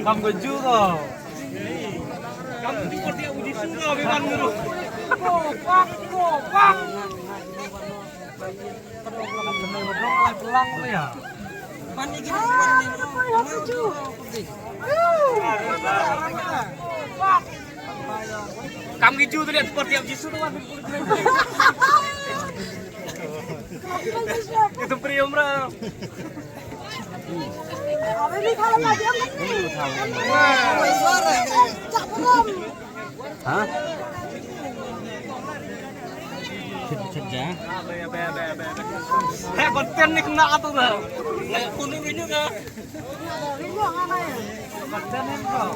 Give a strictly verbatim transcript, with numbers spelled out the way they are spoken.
Kam ka ju to. Kam ka ju ko dia uji su to bi ban guru. Ko pak, ko pak. Kam ki ju tu lihat seperti Yesus tu kan. Itu prium ram. Ha? Chit chit ja. Hei, konten ni kena tu dah. Hei, kuning ini dah. Konten ni kau.